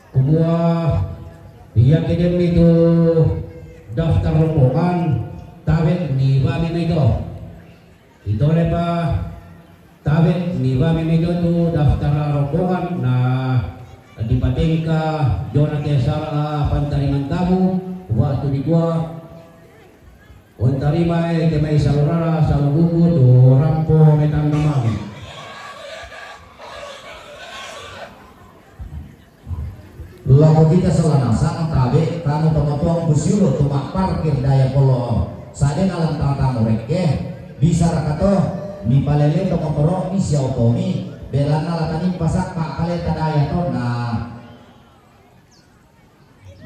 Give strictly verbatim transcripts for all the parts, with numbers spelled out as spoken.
Kumua, iya kedem itu daftar rombongan, tabe' ni bami mai to. Ito lepa tabe' ni bami mai to tu daftar rombongan na dipatengka jona te sara pantariman tamu, waktu dikua Untarimai te mai salorara salobuku tu rampo metang damang. Loko kita sola nasang tabe' tanu tomatuang kusiulo tu ma'parkir daya polo sade nalan tatamu rekke. Bisa raka to mipalele to motoro'mi sia otomi, belanna latani pasakka kaleta daya tonna.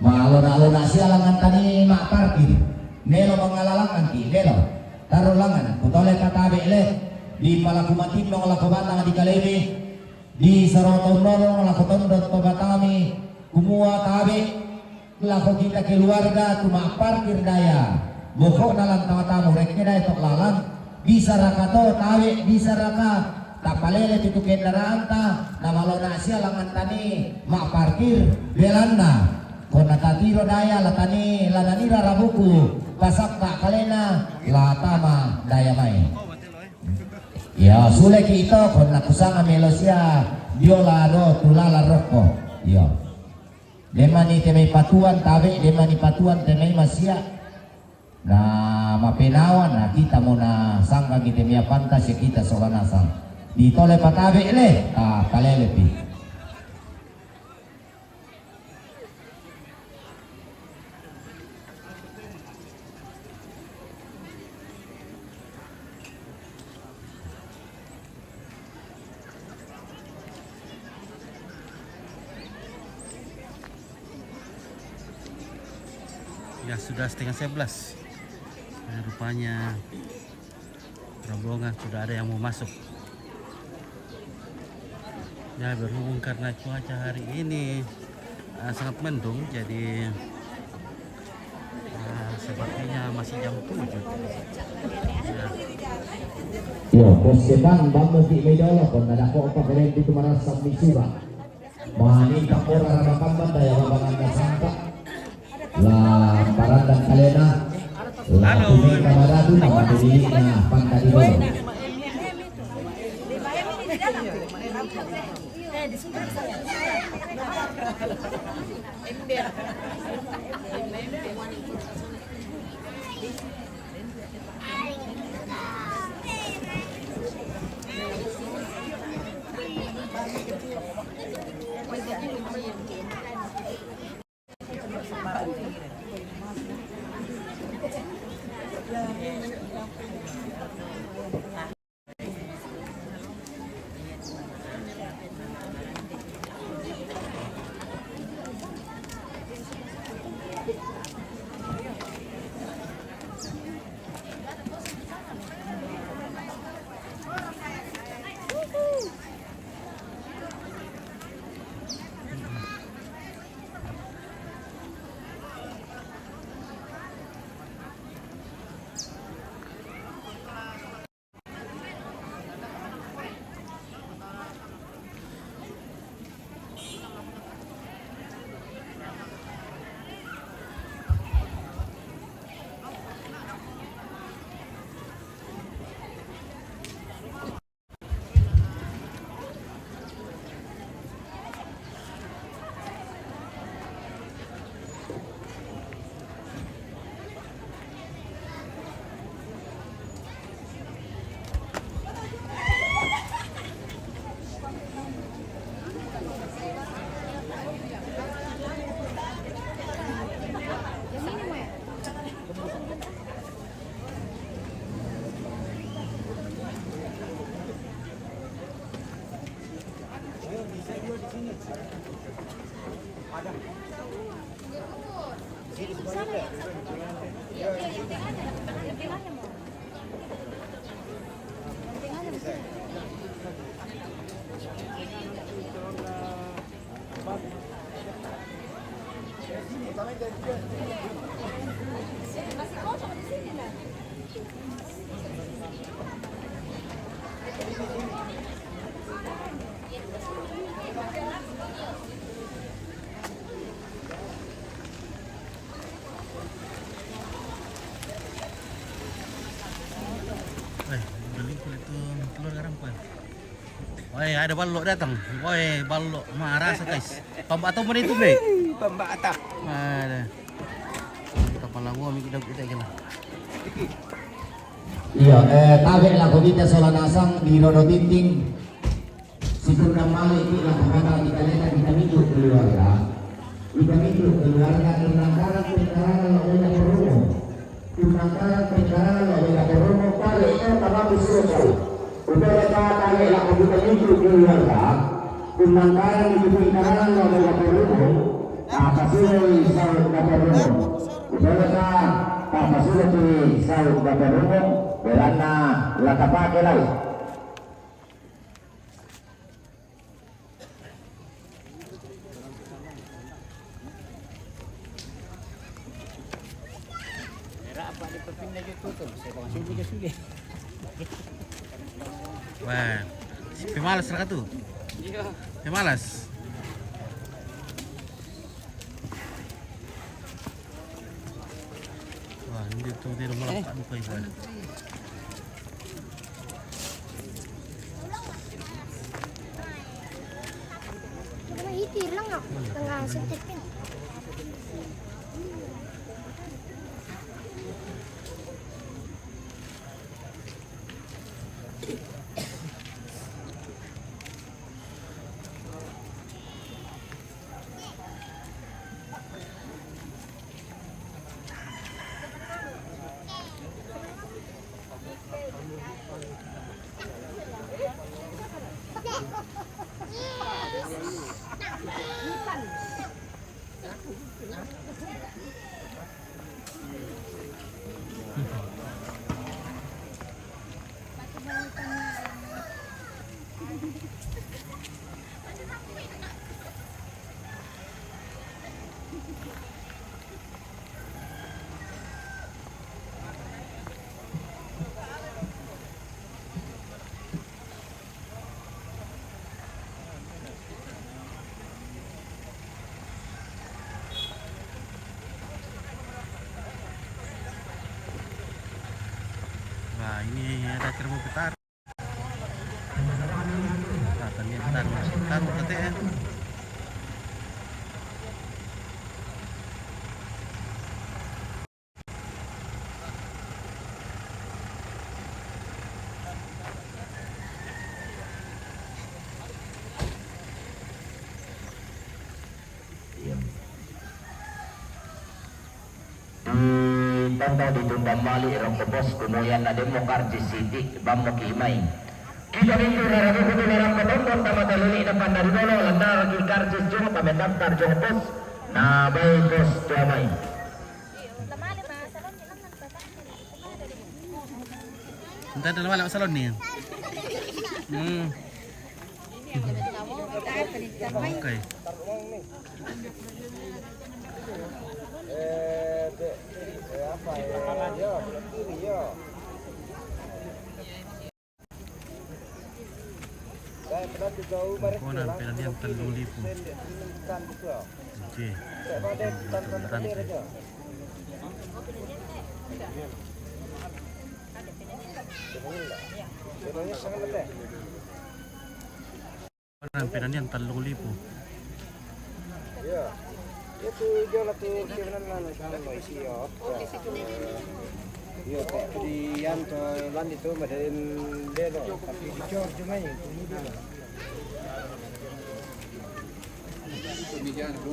Malona-lona sia langantani ma'parkir. Melo mangalalangangki, melo. Tarro langan, kutole patabe' le. Di palaku matinnong lako batang di kalemi. Di sarong tondorong lako tondok to batami. Kumua tabe' lako kita keluarga tu ma'parkir daya. Boko'na lan tama-tama rekke daya to lalang. Bisa raka to tabe', bisa raka tapalele pitu kendaraanta, namalona sia langantani ma'parkir, belanna ko natatiro daya latani lananira rabuku pasakka kalena latama daya mai. Ya, suleki ito ko nakusanga melo sia biola do tulala rokko. Iya. Demani te mai patuan tabe', demani patuan te mai masia. Na mapenawan, na kita mo na sangga kita mia pantas ya kita sola nasang. Ditole patabe' le, ah, kalele pi. Ya, sudah setengah sebelas. Nah, rupanya rombongan sudah ada yang mau masuk. Ya, berhubung karena cuaca hari ini, eh, sangat mendung, jadi, eh, sepertinya masih jam tujuh. Ya. Yo, bos sepan, bang mo ki mai dolo, kon ada ko apa kalian itu merasa misuba. Mani kapora ramakan banda ya babangan nasangka. La paranda kalena. La kuning kamaradu nama dililikna pangkadi dolo. Eh, ada balok datang. Woi, balok marah sa, guys. Pambak atau mana itu, Bre? Pambak atap. Ada. Kita palang gua mikir dah kita kena. Iya, eh, tabe lah ko kita sola nasang di Rodo Tinting. Sikunda malik ki lah kemana kita lihat kita minjuk keluarga. Kita minjuk keluarga, kita karang, kita karang, kita perlu. Tunangkaran pengkarang lo wega poromo pale ita tababu sosau. Ubele ka tale la kubuka nitu keluarga. Tunangkaran itu pengkarang lo wega poromo. Apa sudah isau da poromo. Ubele ka apa sudah tu isau da poromo. Berana la tapake lai. Wah, si pemalas lah tu. Iya. Pemalas. Wah, ini tu dia malah tak buka ikan. Nah, ini ada kerbu petar. Nah, tadi petar, petar, petar, ya. Di tanda ditunda malik rongko bos, kumuyan na demo karcis sitik bammo ki mai. Kita mintu rara buku tu rara kotombon tama teluli na pandari dolo, landar ki karcis jong pame daftar jong bos. Na bai bos tu amai. Entah dalam malam salon ni. Hmm. Oke. Konan pelalian telung lipu. Oke. Beneran, eh. Nang pinandian telung lipu. Iya. Itu dia lah tu kira nan nan kan lo isi yo. Iya, tapi yang tu landi tu madain dia lo. Tapi dicor cuma itu. Ini jangan tu.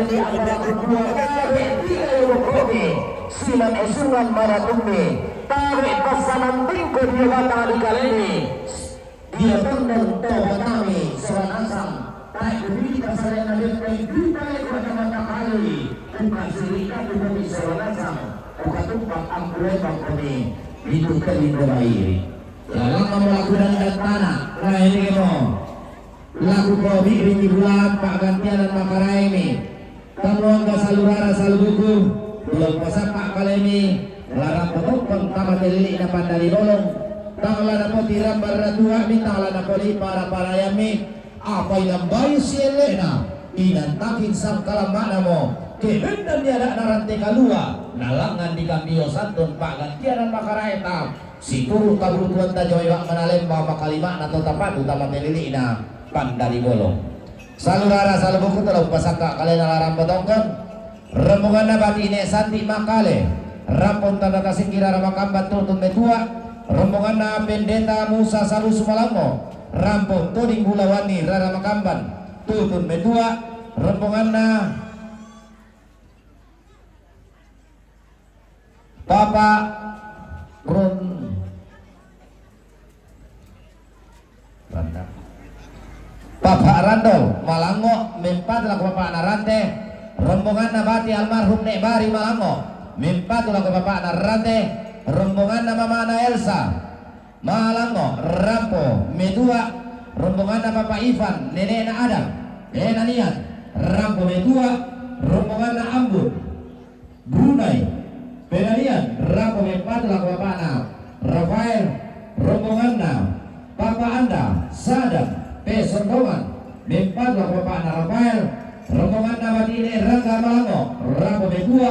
Di antara kedua tabe' tiga euro kopi, silang esungan maratummi, tabe' passanantingko dio batang di kalemi, dio tondon to batami sola nasang, tae' kupilita salena beppai dui pale kota mata kalei, kuka sirika kukopi sola nasang, kukatumpak ampuetan komi, itu kelindo bairi. Lalang mamo lakudan dan tanah, lae demo. Laku kopi ri bulan pa'gantianan makaraemi. Tamuangga salurara salubuku, tulung pasappa kalemi, larang potongkon tama telili'na pandari bolong, tang lana potirang barra tua'mi, tang lana poli para-parayammi, apa inang bayu sielle'na, inang taking sangkalamma'namo, ke bendanni ada'na rante kalua, nalangngan di kambio santun pa'gantianan makaraeta, situru' kabutuanta jomai ba'mana lemba makalima'na to tapatu tama telili'na pandari bolong. Salurara salubuku tala umpasakka kalena larang potongkon. Rombonganna Batine Santi Makale, rampong tanda tasinggi rara makamban tutun metua. Rombonganna Pendeta Musa Salusu Malango, rampong Toding Bulawanni rara makamban tutun metua. Rombonganna Papa Ron-, Randa. Papa Randol Malango mempatu lako bapa'na Rante, rombonganna Bati almarhum Nek Bari Malango mempatu lako bapa'na Rante, rombonganna mamana Elsa Malango rampo metua, rombonganna Papa Ivan nene'na Adam Penanian rampo metua, rombonganna Ambun Brunei Penanian rampo mempatu lako bapa'na Rafael, rombonganna Papa Anda Sadang Pesondongan mempatu lako bapa'na Rafael, rombonganna Batine Rangga Malango rampo metua,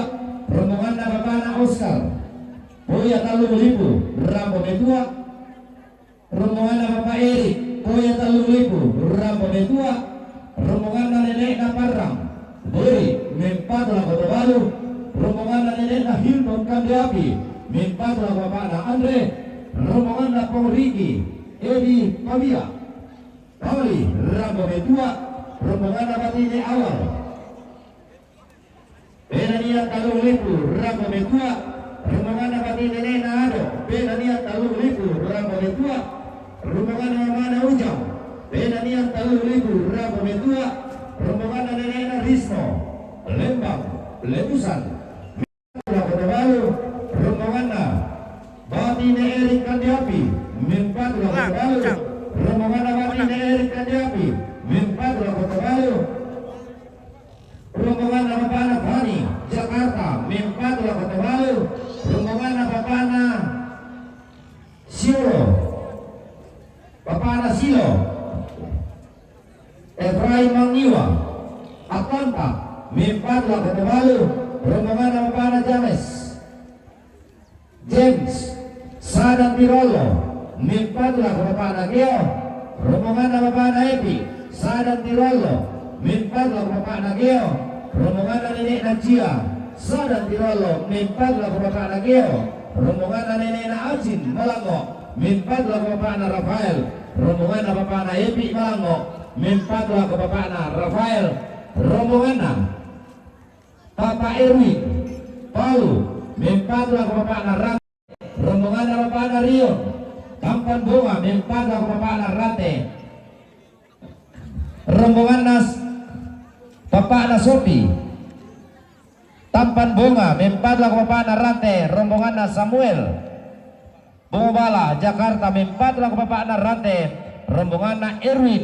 rombonganna bapa'na Oscar Poya Tallulipu rampo metua, rombonganna Papa Erik Poya Tallulipu rampo metua, rombonganna nene'na Parrang Beri mempatu lako Tobalu, rombonganna nene'na Hilton Kandeapi mempatu lako bapa'na Andre, rombonganna Pong Riki Edi Pabia Pali rampo metua, rombonganna Batine Awal Penanian Tallulipu rampo metua, rombonganna Batine nene'na Ado Penanian Tallulipu rampo metua, rombonganna mamana Ujang Penanian Tallulipu rampo metua, rombonganna nene'na Risno Lembang Lebusan mempatu lako Tobalu, rombonganna Batine Erik Kandeapi mempatu lako Tobalu, rombonganna Batine Erik Kandeapi mempatu lako Tobalu, rombonganna bapa'na Fani Jakarta mempatu lako Tobalu, rombonganna bapa'na Silo, bapa'na Silo Efraim Mangiwa Atlanta mempatu lako Tobalu, rombonganna bapa'na James James Sadang Tirolo mempatu lako bapa'na Geo, rombonganna bapa'na Epi Sadang Tirolo mempatu lako bapa'na Geo, rombonganna nene'na Cia Sadang Tirolo mempatu lako bapa'na Geo, rombonganna nene'na Acin Malango mempatu lako bapa'na Rafael, rombonganna bapa'na Epi Malango mempatu lako bapa'na Rafael, rombonganna Papa Erwin Palu mempatu lako bapa'na Rante, rombonganna bapa'na Rion, Tampan Bonga mempatu lako bapa'na Rante, rombonganna s-, bapa'na Sopi, Tampan Bonga mempatu lako bapa'na Rante, rombonganna Samuel Bongobala Jakarta mempatu lako bapa'na Rante, rombonganna Erwin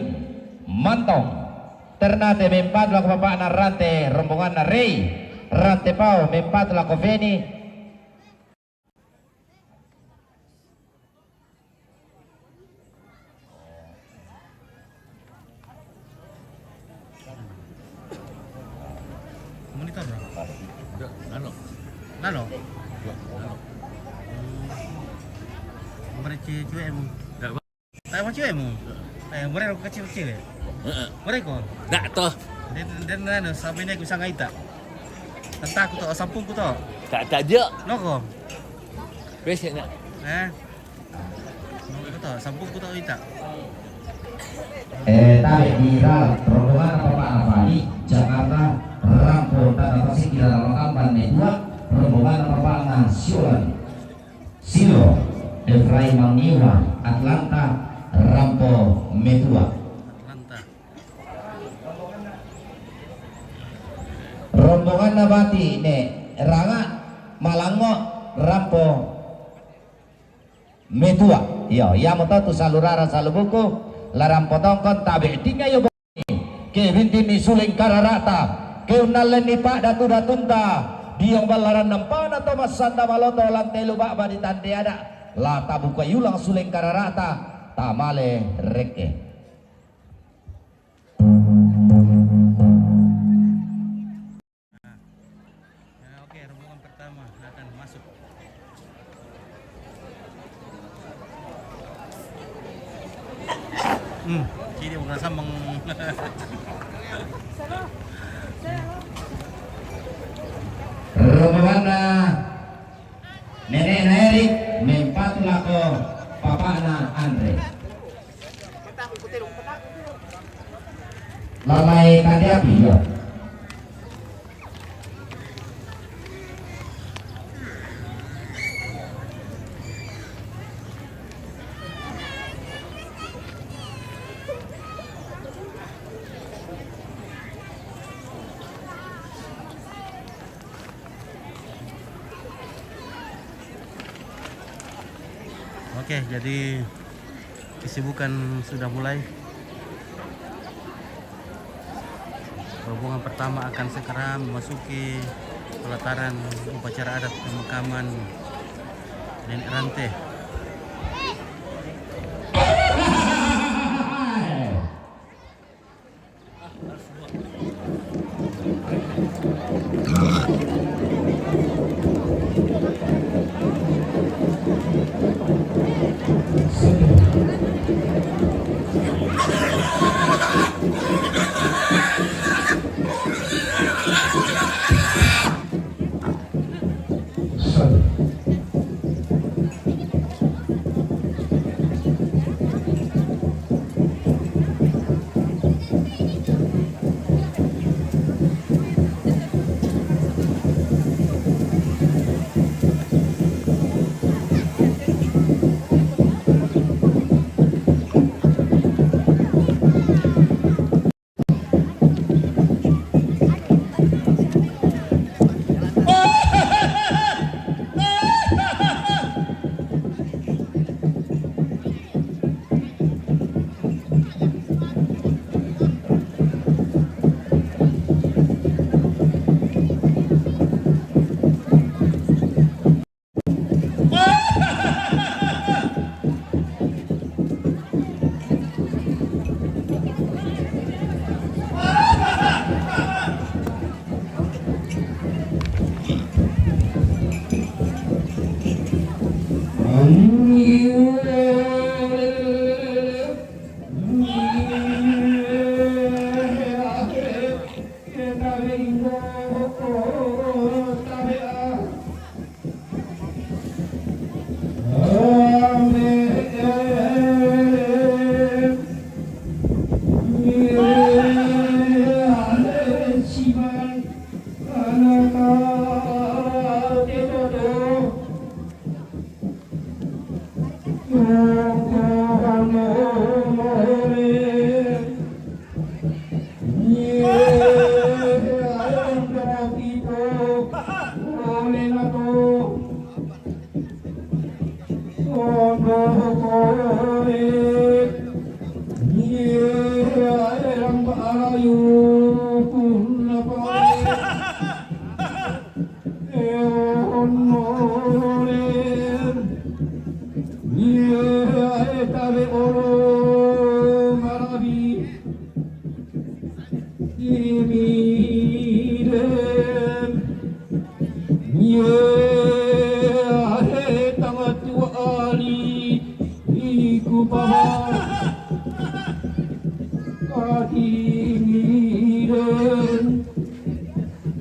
Mantong Ternate mempatu lako bapa'na Rante, rombonganna Rei Rante Pao mempatu lako Feni. Monitor dah. Nano. Nano. Nano. Hmm. Mari cewek mu. Tak macam mu. Eh, mari aku kecil-kecil. Mari ko. Tak toh. Dan dan nano sampai ni aku sangai tak. Entah aku tak sampung aku tak. Tak tak je. Noko. Besok nak. Eh. Noko tak sampung aku tak minta. Eh, tabe' di Ralak, rombonganna bapa'na Fani Jakarta, Ram Metua, rombongan Papana Siolan. Silo, Efraim Mangiwa, Atlanta, Rampo Metua. Rombongan Nabati ne Ranga Malango, Rampo Metua. Iyo, iya moto tu salurara salubuku, la Rampo Tongkon tabe tingga iyo. Ke binti ni Suleng Kararata, ke unalle ni Pak Datu-datunta, diong ballaran nampana to massanda maloto lantelu ba'ba ditande ada, la tabuka yulang Suleng Kararata, tamale rekke. Nah, oke, rombongan pertama akan masuk. Hmm, sini bukan sambang. Rombonganna Nenek Erik mempatu lako papana Andre. Lamai kande api, iya. Oke, jadi kesibukan sudah mulai. Rombongan pertama akan segera memasuki pelataran upacara adat pemakaman Nenek Rante.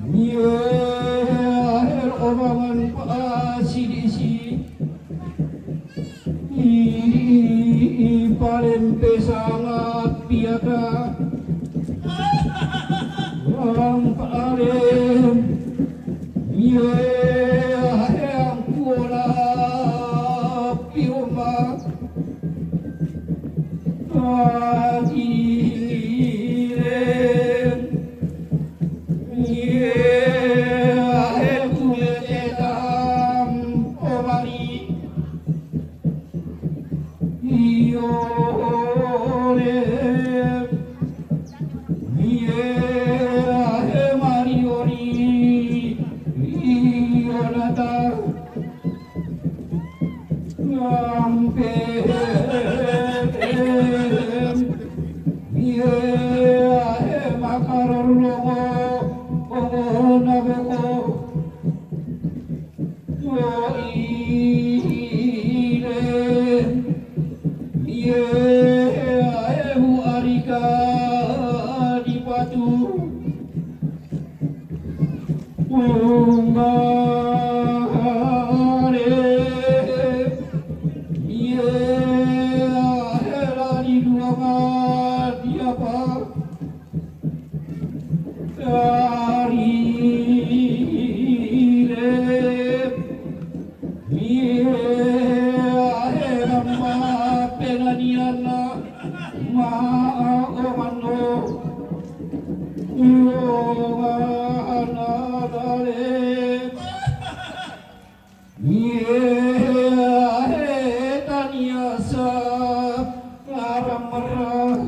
Mie aher obangan pa sidisi i palempe sangat piaka. Wang palem mie Pungare, ie hela di duanga diapa dari le, ie hela ma penaniana ma o mano. Io anadale. Ie he tania sa aramara.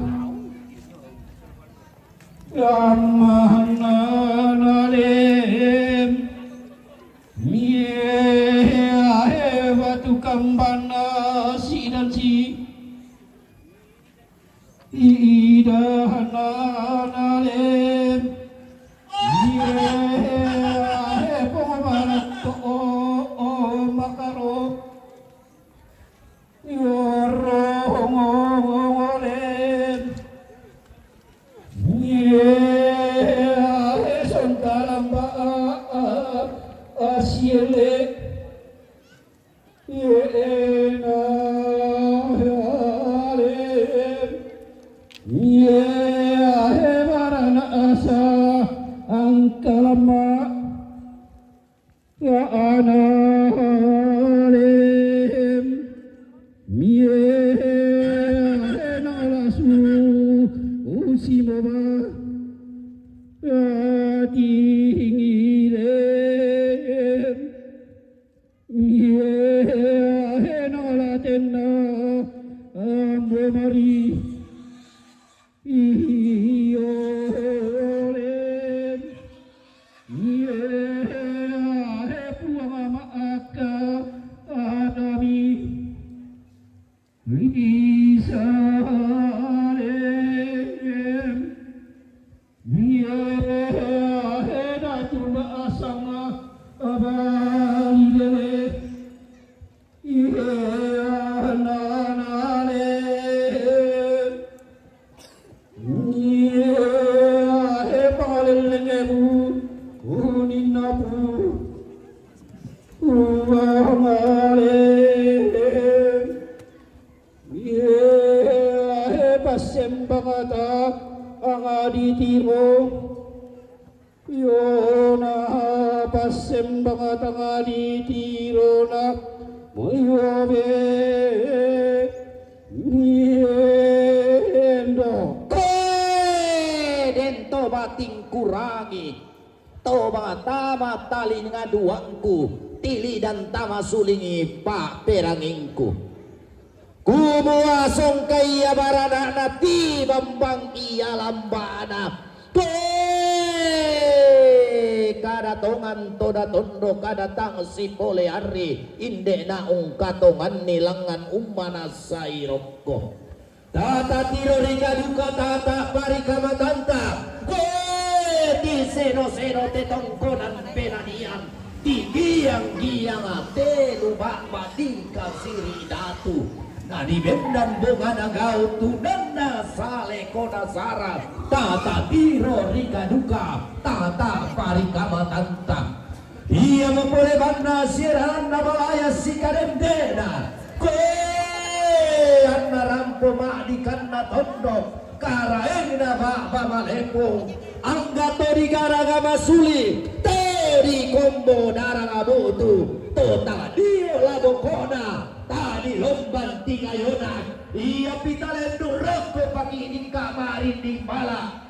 Amahana nalem. Ie he batu kambana si dan si. Ida hananale. Ie he pongobarato o makaro. Ioro ngongole. Ie he sontalamba a asiele. Iena hale. Ie he barana asa angkalama. Ya ana hale. Ie he nalasu usimoba. Ya tingile. Ie he nalatenna ambo mari. Io le. Ie he puanga maaka adami. Isale. Ie he datu ba asanga abalile. Ie ananale. Ie he pangalelengemu uninapu. Uangale. Ie he pasembangata anga ditiro. Iona pasembangata anga ditirona. Muiobe. Iendo. Koe dento batingkurangi. To bangata ma talinga duangku, tili dan tama sulingi pa perangingku. Kumua songkai ia baranana ti bambang ia lambana. Pe kada tongan to datondo kada tang sipole ari inde na ungkatongan ni langan umana sairokko. Tata tiro rika duka tata parika matanta. Koe ti seno-seno te tongkonan penanian. Ti giang-giang te lubak matika siri datu. Na di bendan bongana gau tunanna sale kona sara. Tata tiro rika duka tata parika matanta. Ia mapole banna sieranna balaya sikadendena. Koe anna rampo madikanna tondok karaengna baba malepung. Angga to digaraga masuli te dikombo daraga butu to tadio labokona tadi lomban tingayona. Ia pitalendu rokko pagi dingka marinding bala.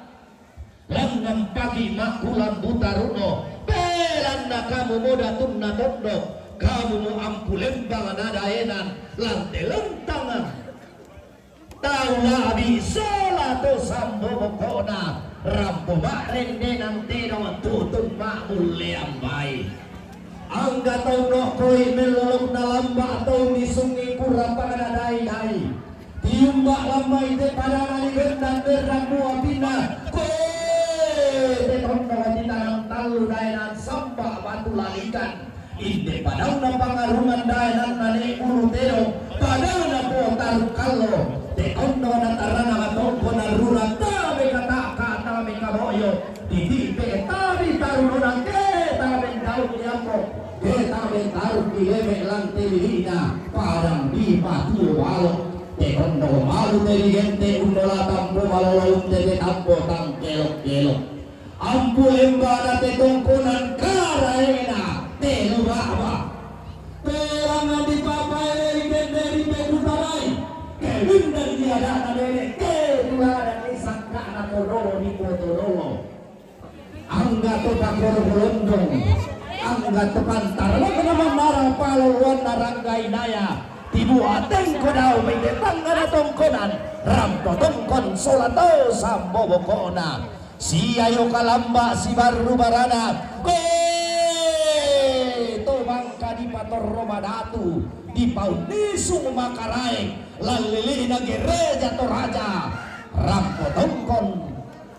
Langngan pagi makkulambu taruno, pelanna kamu mo datunna tondok, kamu mo ampu lembang na daenan, lante lentangan. Tau labi sola to sambo bokona, rampo ma'rendenang tedong tutun ma'mulleang bai. Angga tau nokkoi mellolokna lamba tau misungi kurapana dai-dai. Tiumba lambai te padana ni bendan berrang mua pinna. Koe te tondok ti tanang tallu daenan samba batu lalikan. Inde padauna pangarungan daenan na ne bulu tedong. Padauna po taru kallo. Te tondok na tarana matongko na rura tabe kata kata me kaboyo. Titi pe tabi taru nona ke Leme' lan te lili'na padang dipatuo balo'. Te tondok malu te ligente' unnola tampo malolo untete tampo tangkelok-kelok. Ampu lembana te tongkonan karaengna te lu ba'ba. Perangan dipapaele ri bende ri pekutarai. Kelindan diada'na bene, kelindan disangka'na todolo dipotodolo. Angga to pakoro-korondong, angga to pantarana manara paloloanna rangga inaya, tibu atengko dao mai te tanggana tongkonan, rampo tongkon sola to sambo boko'na. Sia io kalamba sibarru barana, be to bangka dipatorro madatu, dipaunnisung makaraeng, lallili'na gereja Toraja, rampo tongkon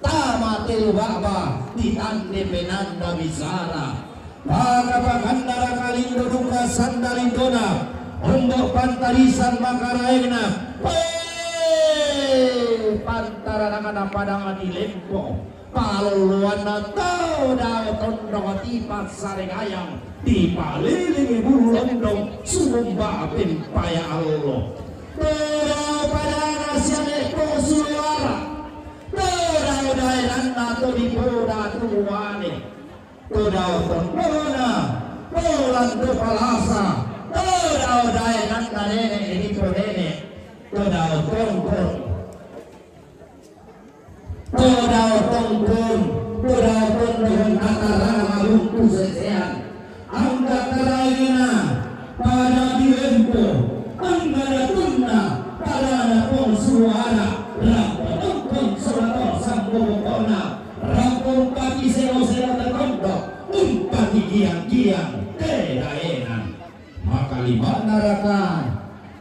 tama te lu ba'ba, ditande penanda bisara. Maka pakannara kalindo duka sandalindona, ombo pantarisan makaraengna, pe pantaranakana padang dilempo, paloloanna to dao tondok tipassare gayang, dipalilingi bulu londong, sumumba pempaya allo. Todao padana siane posuara. Todao daenanna to dipoda tuane. Todao tondona, to lando palasa. Todao daenanna nene' diponene. Todao tongkon. Todao tongkon, todao tondon atarana mabungku sesean. Angga karaengna pada dilempo, angga datunna pada napong suara, rampo tongkon sola to sambo bokona, rampo umpaki selo-selo te tondok, umpaki giang-giang te daenan. Makalima'na raka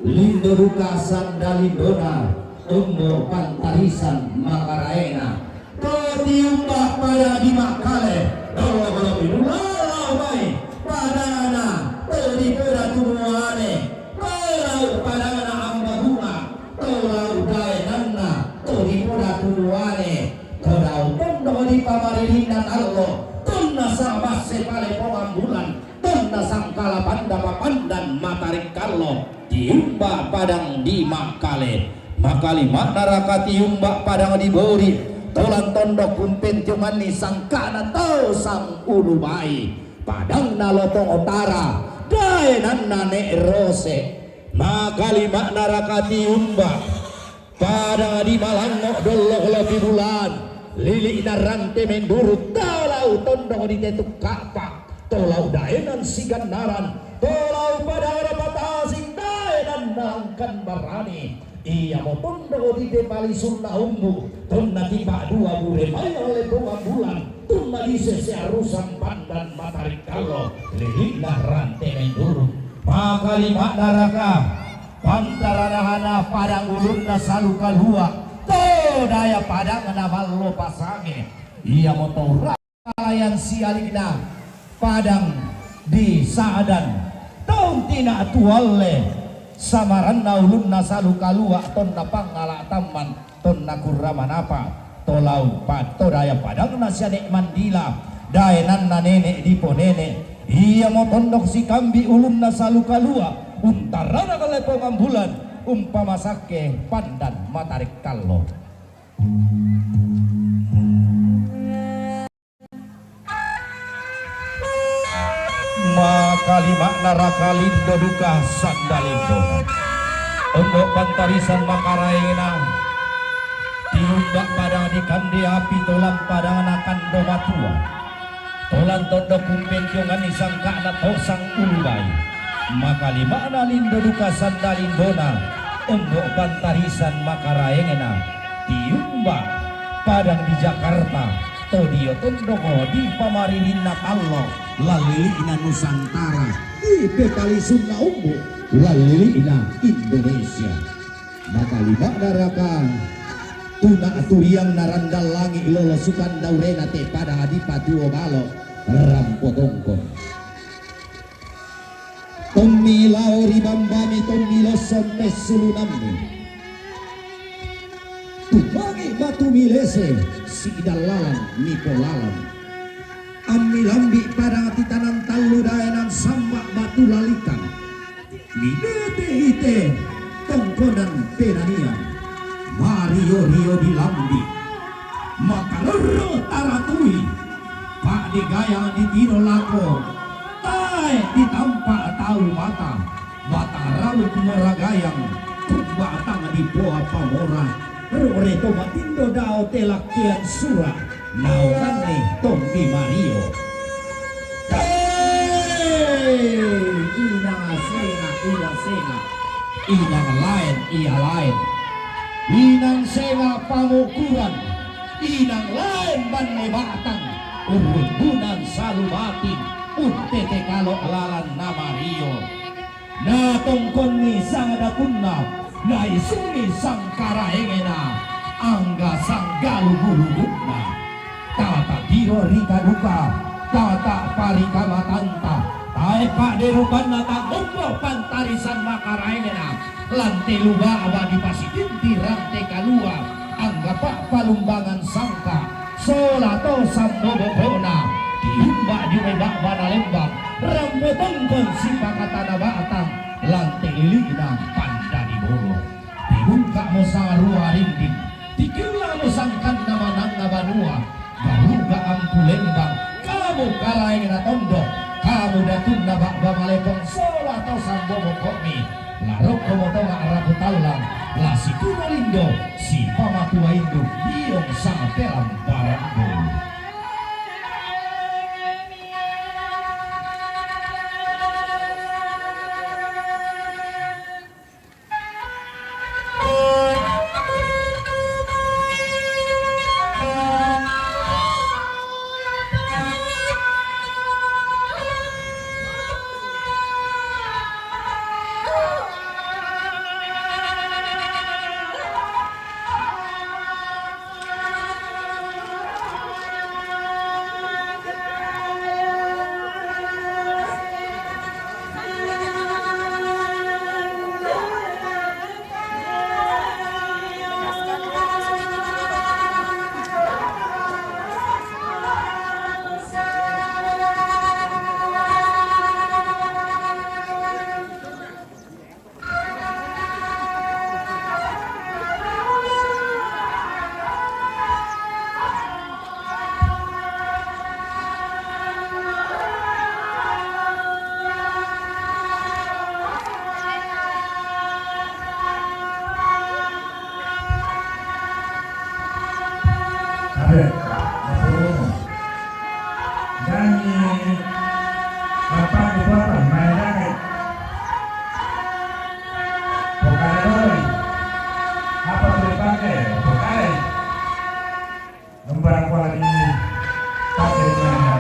lindo duka sandalindona, ombo pantarisan makaraengna. To tiumba pada di Makkale, dolo-dolo pinulala mai padana, to dipoda tunuane, to lau padana Ambahunga, to lau daenanna, to dipoda tunuane, to dao tondok dipamaririnna tallo, tonna sabasse pale pongambulan, tonna sangkala panda papandan matarik allo, tiumba padang di Makkale. Makalima'na raka tiumba padang di Bori, tolan tondok kumpentionganni sangkana tau sang ulu bai, padangna Lotong Utara, daenanna Ne' Rose. Makalima'na raka tiumba padang di Malangngo, Dollo Lopi Bulan, lili'na Rante Mendurung, to lau tondok di Tetuk Ka'pa, to lau daenan Sigannaran, to lau padana Patasing, daenanna Langkan Barani. Iamo tondok di Tepalisunna Umbu, tonna tipa'dua bure mai ale pongambulan, tonna disese arusan pandan matarik allo, lili'na Rante Mendurung. Makalima'na raka pantaranahana padang ulunna Salu Kalua, to dae padangna Ballo Pasange, iamo to urang kalayan sialikna padang di Sa'dan, to untina tualle samaranna ulunna Salu Kalua, tonna Pangngala Tamman, tonna Kurra Manapa, to lau pa-, to dae padangna Siane Mandila, daenanna Nene' Diponene, iamo tondok sikambi ulunna Salu Kalua, untarana kale pongambulan, umpamasakke pandan matarik allo. Makalima'na raka lindo duka sandalindona, ombo pantarisan makaraengna, tiumba padang di Kande Api, tolan padangna Kando Matua, tolan tondok kumpentionganni sangkana to sang ulu bai. Makalima'na lindo duka sandalindona, ombo pantarisan makaraengna, tiumba padang di Jakarta, to dio tondok dipamaririnna tallo, lallili'na Nusantara, di Pepalisunna Umbu, lallili'na Indonesia. Makalima'na raka tuna turiangna Randallangi, lolo sukan daurena te pada dipatuo balo, rampo tongkon. Tommi lao ri bambami, tommi lossong pessulunammi. Tumangi batu milese, sidallalan mipolalan. Ammi lambi padang titanang tallu daenan samba batu lalikan. Tongkonan penanian, mario-rio di lambi, makaroro taratui, pa'de gayang di tiro lako, tae' ditampa tau mata, matarau mora gayang, tumbatang di poa pamora, rore to matindo dao te lakkean sura', naonganni tombi mario. Hei, inang senga', inang senga', inang laen, ia laen, inang senga' pamokuran, inang laen banne batang, urrumbunan salu mati, untete kalo' lalanna mario. Natongkonni sangdakunna, naisuni sangkaraengena, angga sanggalugu-lugunna. Tata tiro rika duka, tata parika matanta, tae' pa'de rupanna ta'bombo pantarisan makaraengena, lan te lu ba'ba dipasitinti rante kalua, angga pa'palumbangan sangka, sola to sambo boko'na, tiumba' dio mai ba'bana lembang, rampo tongkon sipakatana batang, lan te lili'na panda di bolo. Tibukka'mo sarua rinding, tikella'mo sangkanna manangnga banua, garuga ampu lembang, kamu karaengna tondok, kamu datunna ba'ba malepong sola to sambo boko'mi, la rokkomo to ma'rapu tallang, la sikuro lindo, sipamatua indung, biong sapelamparang bulu. Abe, masurumu. Dangi, bapak di bapak, main dangi. Pokale doi. Apa tu dipakai? Pokale. Lembar kuali. Pakai mana?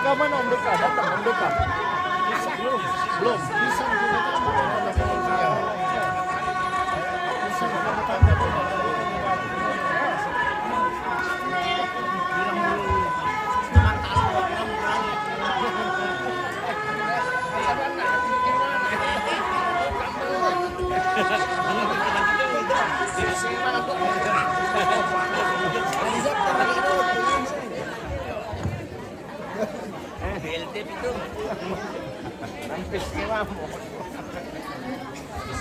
Kapan Om Deka? Datang Om Deka? Belum. Belum. Bisa juga datang. Bisa juga datang.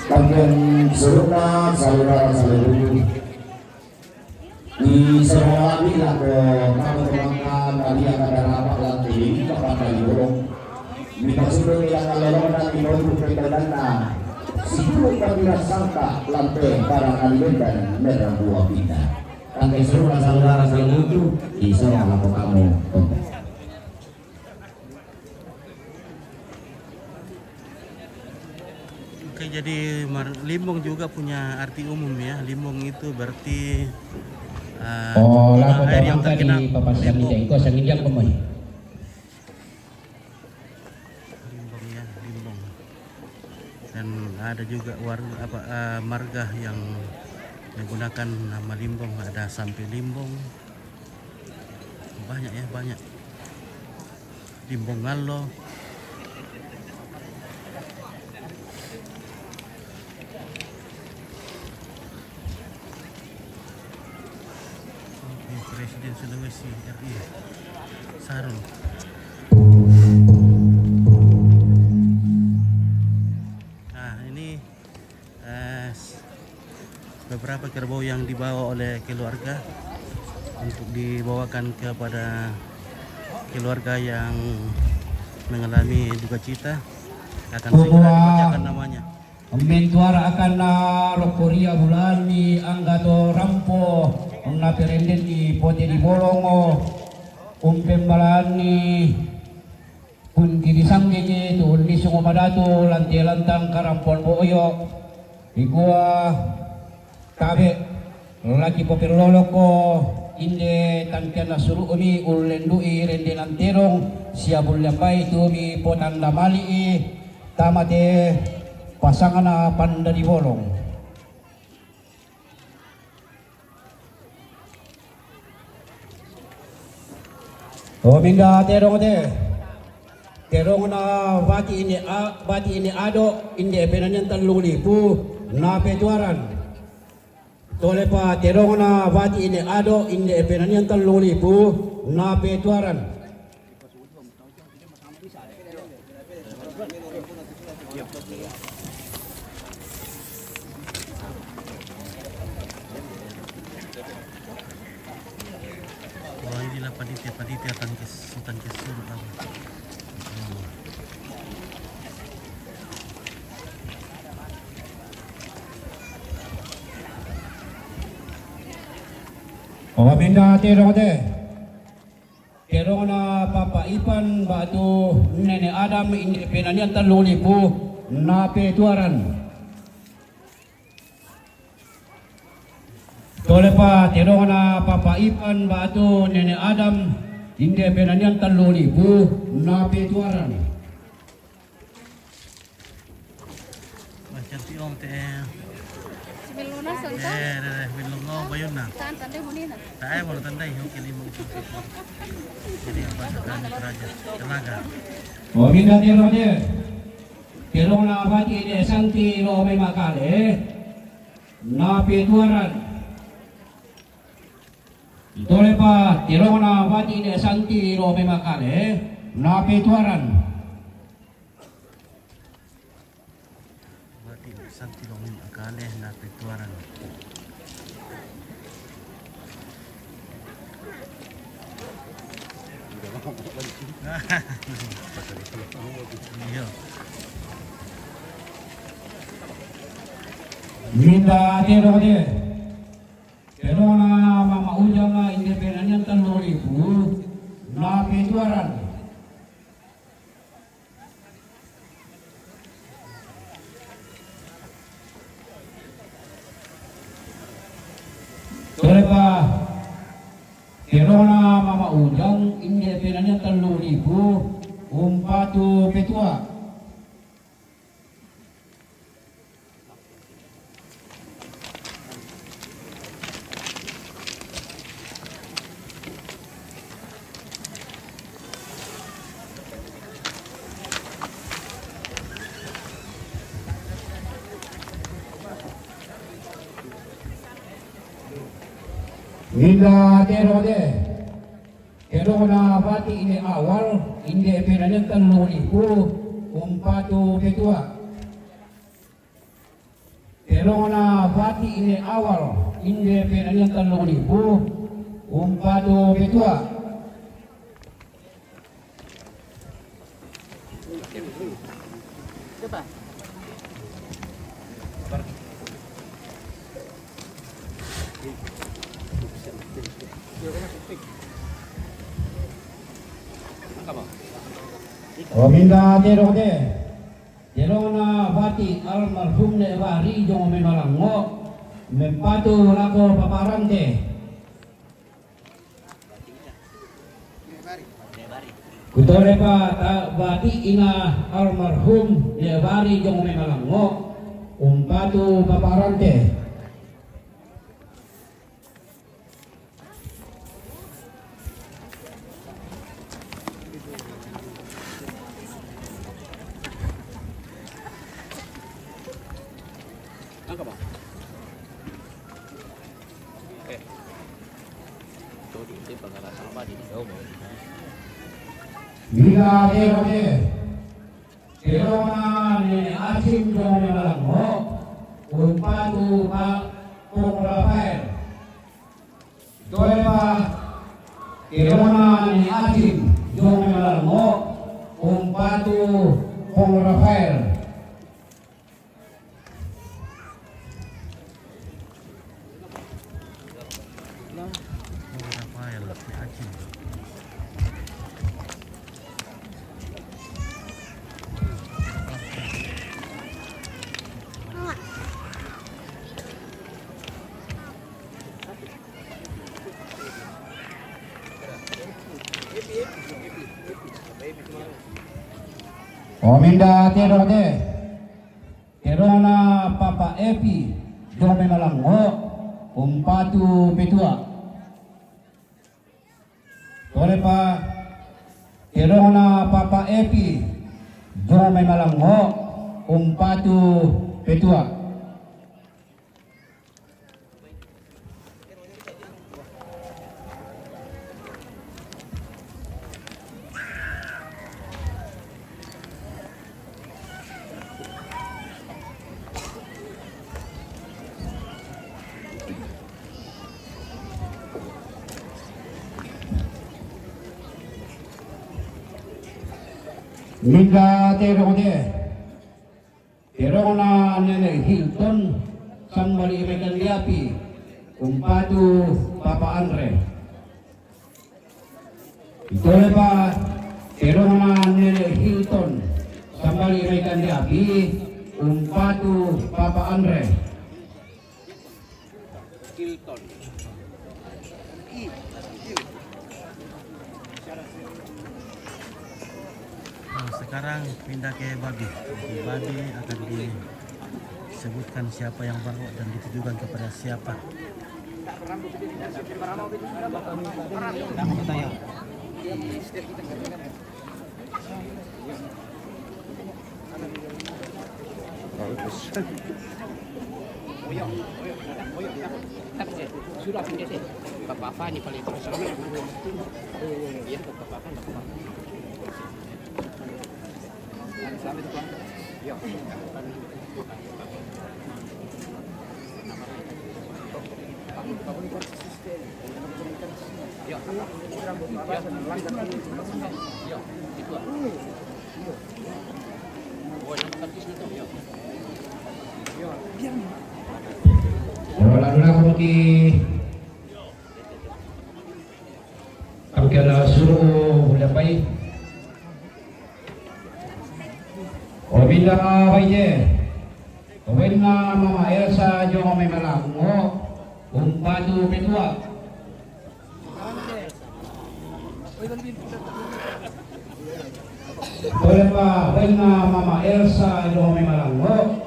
También serupa saudara saudari. Di sekolah bilang ke kamu teman-teman, tadi yang ada rapat lagi di kapan kali bolong. Minta sudah bilang kalau lo nanti mau ikut ke sana. Sibuk tapi sangka lampe para kali dan merah buah pindah. Tangkai serupa saudara saudari itu di sekolah kamu. Oke, jadi mar-, limbong juga punya arti umum ya. Limbong itu berarti, eh, Oh, tuna lako air yang tamangka tergenang. Di papasan Limbong. Ida, iko sangin dia kemai. Limbong ya, limbong. Dan ada juga warga, apa, eh, marga yang menggunakan nama Limbong, ada Sampi Limbong. Banyak ya, banyak. Limbong Ngallo. Ini Presiden Sulawesi R I, Sarul. Nah, ini, eh, s-, beberapa kerbau yang dibawa oleh keluarga untuk dibawakan kepada keluarga yang mengalami duka cita. Akan segera dibacakan namanya. Mentuara akan na rokkoria bulan ni anggato rampo, na perenden ni pote di bolongo, umpembalan ni kunti di sanggege tu ulni sungo madatu, lante lantang karampuan boyo, ikua tabe, laki popirloloko, inde tangkian nasuru'mi ullendu'i rende lantedong, sia bulle ambai tumi potanda mali'i, tamate pasangana panda di bolong. O minda tedong te. Tedong na bati ini a-, bati ini ado, inde penanian tellung lipu, na petuaran. Tolepa tedong na bati ini ado, inde penanian tellung lipu, na petuaran. Wah, inilah panitia-panitia tangkis, tangkis surut apa. Oh, minda tedong te. Tedong na Papa Ipan batu Nene Adam inde penanian tellung lipu, na petuaran. Tolepa tedong na Papa Ipan batu Nene Adam inde penanian tellung lipu, na petuaran. Wah, cantik om te. Si Meluna santa. Eh, deh, deh, Meluna, oh, bayun na. Tan tandai huni na. Tak ada baru tandai, oke, lima. Jadi apa sekarang raja, telaga. Oh, minda tedong te. Tedong na bati ini santi lo me makale. Na petuaran. Tolepa tedong na bati ini santi lo me makale. Na petuaran. Berarti santi lo me makale na petuaran. Iya. Minda tedong te. Tedong na Mama Ujang inde penanian tellung lipu, na petuaran. Tolepa tedong na Mama Ujang, inde penanian tellu lipu, umpatu petua. Minda tero de. Terona bati inde awal, inde penanian tellu lipu, umpatu petua. Terona bati inde awal, inde penanian tellu lipu, umpatu petua. Ominda tero de. Terona bati almarhum ne bari jong me malango. Mempatu lako paparante. Kutole pa ta bati ina almarhum ne bari jong me malango. Umpatu paparante. Bila tero de. Terona nene Acim jong me malango, umpatu pa Pung Rafael. Tole pa terona nene Acim jong me malango, umpatu Pung Rafael. Ominda tero de. Terona Papa Epi jong me malango, umpatu petua. Tole pa terona Papa Epi jong me malango, umpatu petua. Minda tero de. Terona nene Hilton, sambali mekan diapi, umpatu Papa Andre. Itole pa, terona nene Hilton, sambali mekan diapi, umpatu Papa Andre. Hilton. Nah, sekarang pindah ke babi. Di babi akan disebutkan siapa yang berhak dan ditujukan kepada siapa. Wala na ko ki. Ang kaya na suru ko na pay. Ominda baite. Ominda Mama Elsa jong me malango. Umpatu petua. Tole pa bainna Mama Elsa Dome Malango,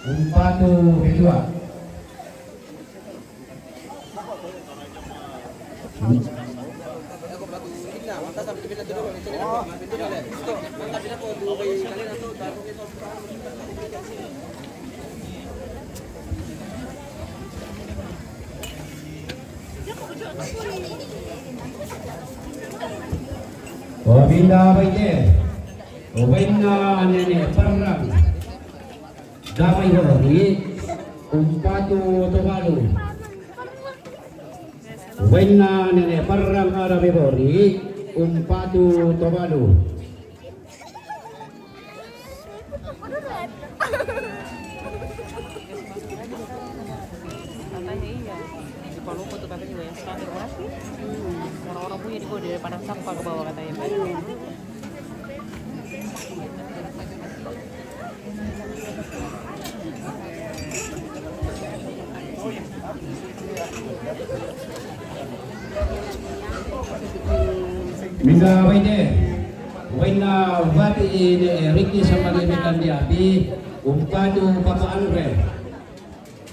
umpatu petua. Obinda baite, obainna Nene Parang Damai Hori, umpatu tobalu. Obainna Nene Parang Damai Hori, umpatu tobalu. Katanya iya. Suka lupa tuh katanya banyak sekali rumah. Orang-orang punya di bawah daripada sampah ke bawah katanya. Minda baite, obainna Vati Ine Riki Sambali Mekan Diapi, umpatu Papa Andre.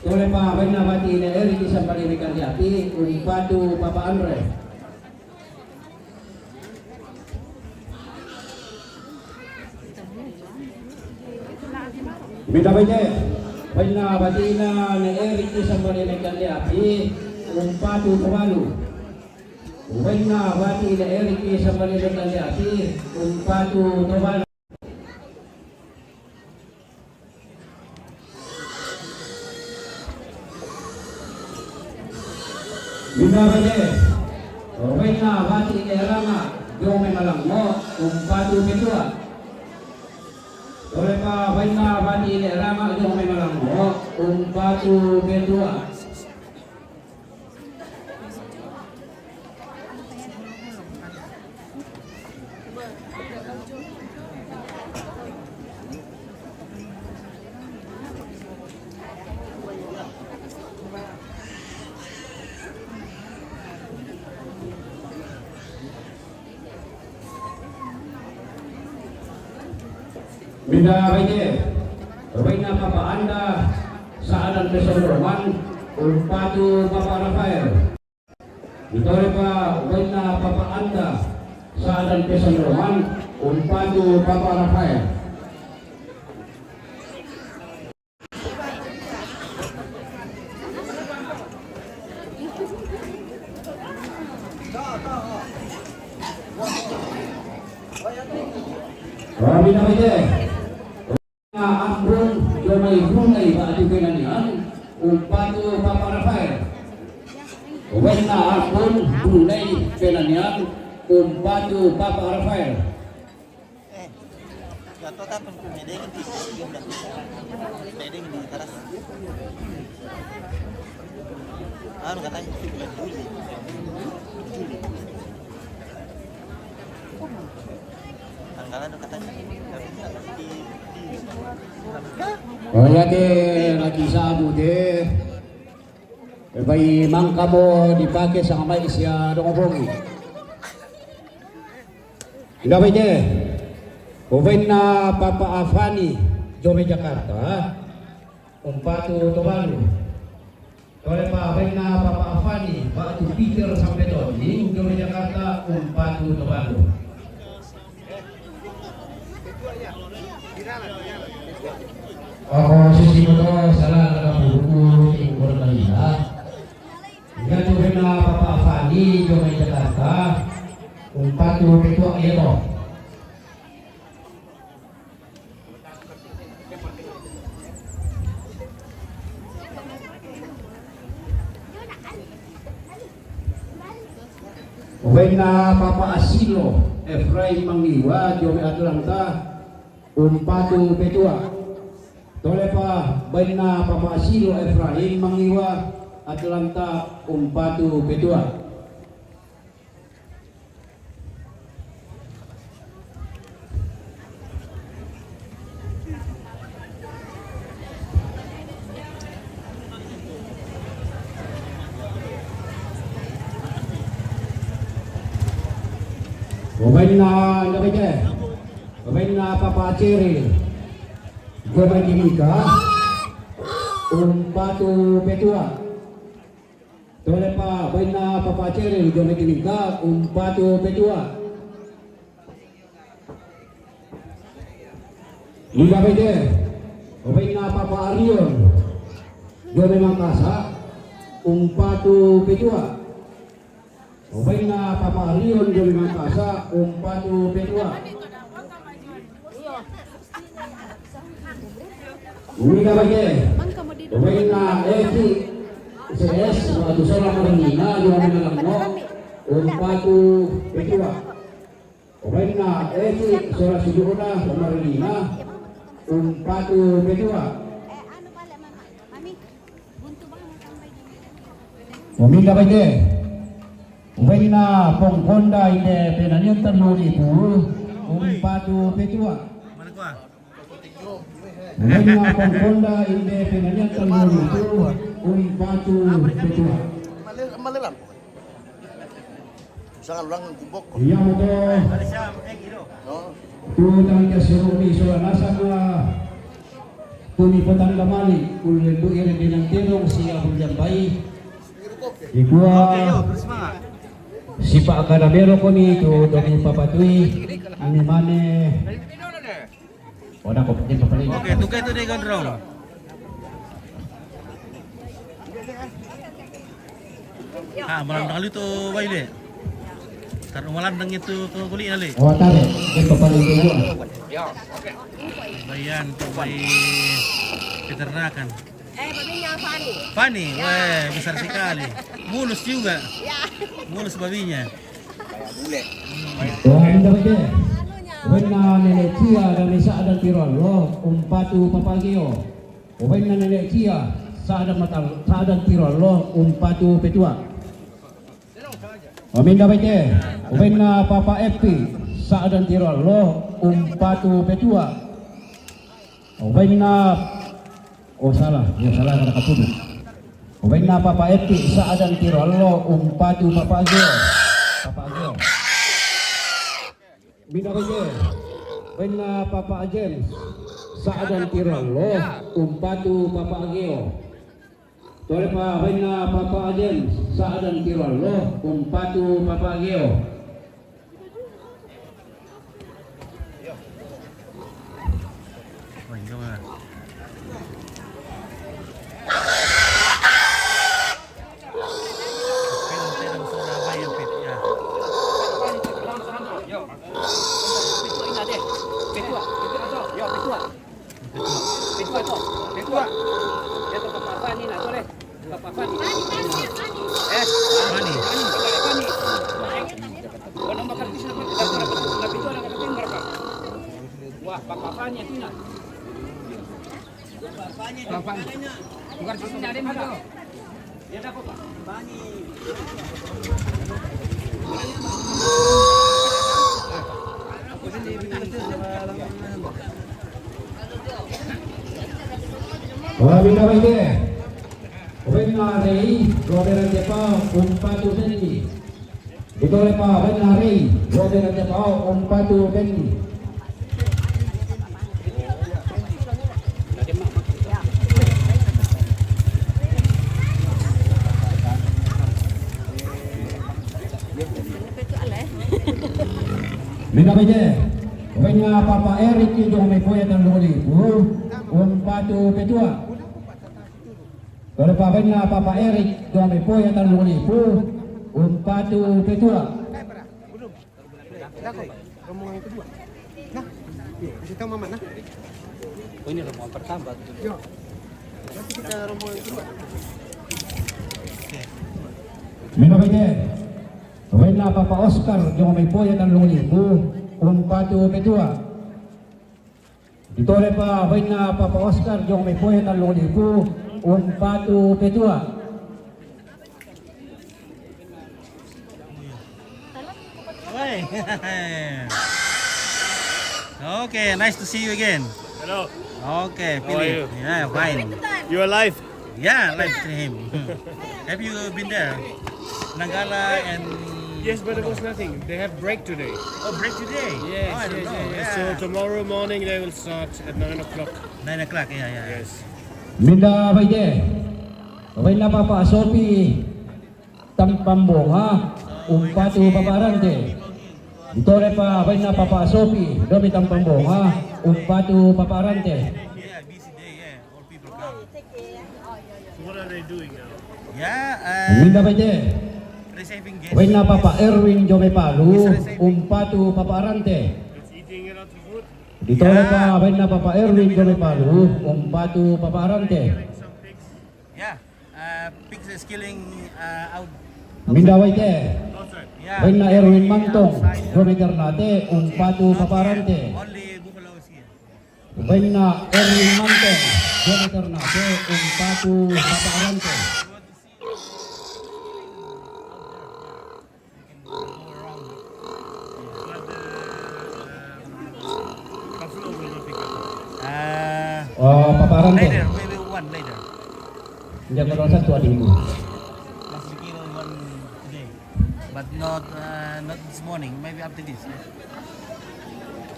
Tole pa bainna Vati Ine Riki Sambali Mekan Diapi, umpatu Papa Andre. Minda baite, obainna Vati Ine Riki Sambali Mekan Diapi, umpatu tobalu. Obainna Vati Ine Riki Sambali Mekan Diapi, umpatu tobalu. Minda baite, obainna Vati Ine Ranga Dome Malango, umpatu petua. Tole pa bainna Vati Ine Ranga Dome Malango, umpatu petua. Minda baite, obainna Papa Anda Saadan Pesonroman, umpatu Papa Rafael. Mitore pa obainna Papa Anda Saadan Pesonroman, umpatu Papa Rafael. Kami na ide. Ambon Dome Brunei ba'tu penanian, umpatu Papa Rafael. Obainna Ambon Brunei penanian, umpatu Papa Rafael. Eh, jatuh kan pengkumi deh, gitu. Dia udah. Deh, di teras. Anu katanya, Juli. Juli. Tanggalan katanya. Di, di. Oh ya, deh, lagi sabu, deh. Bai mangkamo dipake sanga mai sia dongopongi. Inda baite, obainna Papa Afani, Jome Jakarta, umpatu tobalu. Tole pa obainna Papa Afani, ba'tu Peter Sampetoni, Jome Jakarta, umpatu tobalu. Ako sisi moto sala daga puruku tingkol kalila. Inda tu bena Papa Afani Jome Jakarta, umpatu petua elo. Obainna Papa Asilo Efraim Mangiwa Jome Atlanta, umpatu petua. Tole pa obainna Papa Asilo Efraim Mangiwa Atlanta, umpatu petua. Obainna, inda baike. Obainna Papa Ceri. Gomai Timika. Umpatu petua. Tolepa, obainna Papa Ceri, Gomai Timika, umpatu petua. Inda baike. Obainna Papa Arion. Gomai Mangkasa, umpatu petua. Obainna Papa Arion, Gomai Mangkasa, umpatu petua. Inda baike. Obainna Eki C S, Batu Sola Marlina, Gomai Lango, umpatu petua. Obainna Eki Sola Sudona Marlina, umpatu petua. Omi, inda baike. Obainna Pongkonda, Inde Penanian Tanlolipu, umpatu petua. Obainna Pongkonda, Inde Penanian Tanlolipu, umpatu petua. Iya moto. Tu tangkas romi sola nasa kua. Kumi potang damali, kulendu iren dinang terong si abul jambai. Ikua. Sipa kada melo kumi tu domi papatui. Ani mane. Oda ko pakai pakai. Oke, tukai tu deh gondrong. Ha, malandang lalu tu bayu deh. Taruh malandang itu ke kulit lalu. Oh, taruh. Dia pakai itu. Bayan tu bayi peternakan. Eh, babinya Fani. Fani, ya. Weh, besar sekali. Mulus juga. Ya. Mulus babinya. Obainna Nenek Cia dan Sa'dan Tiro Allo, umpatu Papa Geo. Obainna Nenek Cia, Sa'dan Matal, Sa'dan Tiro Allo, umpatu petua. Omi, inda baike. Obainna Papa Epi, Sa'dan Tiro Allo, umpatu petua. Obainna, oh, salah, ya, salah, kada katudu. Obainna Papa Epi, Sa'dan Tiro Allo, umpatu Papa Geo. Papa Geo. Inda baike. Obainna Papa James, Sa'dan Tiro Allo, umpatu Papa Geo. Tolepa, obainna Papa James, Sa'dan Tiro Allo, umpatu Papa Geo. Petua, petua, petua. Petua to, petua. Dia tu Papa Fani na to le. Papa Fani. Eh, Fani. Fani, Papa Fani. Wah, Papa Fani itu na. Papa Fani. Tukar sisi na dia. Obainna Rei, Robert Depa, umpatu Benny. Ditolepa, obainna Rei, Robert Depa, umpatu Benny. Inda baike. Obainna Papa Erik, Indonesia Poya Tanlolipu, umpatu petua. Tolepa, obainna Papa Erik, Indonesia Poya Tanlolipu, umpatu petua. Rombongan kedua. Nah, iya, kasih tahu Mama, nah. Oh, ini rombongan pertama tuh. Yo. Nanti kita rombongan kedua. Inda baike. Obainna Papa Oscar, Indonesia Poya Tanlolipu, umpatu petua. Ditolepa, obainna Papa Oscar, Indonesia Poya Tanlolipu, umpatu petua. Hey. Okay, nice to see you again. Hello. Okay, Philip. Yeah, fine. You alive? Yeah, live stream. Have you been there? Nanggala and Yes, but it was nothing. They have break today. Oh, break today? Yes, oh, I don't yes, know. Yes, yes. Yeah. So tomorrow morning they will start at nine o'clock. Nine o'clock, yeah, yeah. Yes. Mindabaide. Baina Papa Sopi Tampambonga, umpatu Papa Arante. Ditole pa baina Papa Sopi Domi Tampambonga, umpatu Papa Arante. Yeah, busy day, yeah. All people come. So what are they doing now? Yeah, uh, Mindabaide. Receiving guests. Baina Papa Erwin Jome Palu, umpatu Papa Arante. It's eating a lot of food. Ditole pa baina Papa Erwin Jome Palu, umpatu Papa Arante. Yeah, uh, pigs is killing uh, out. Mindabaide. Outside. Yeah. Baina Erwin Mantong, outside. Jome Ternate, umpatu Papa Arante. Only buffalo is here. Baina Erwin Mantong, Jome Ternate, umpatu Papa Arante. Buffalo will not be good. Uh, Oh, Papa Arante. Later, maybe one later. Dia kalau satu adikku. Must be killed one today. But not uh, not this morning, maybe after this.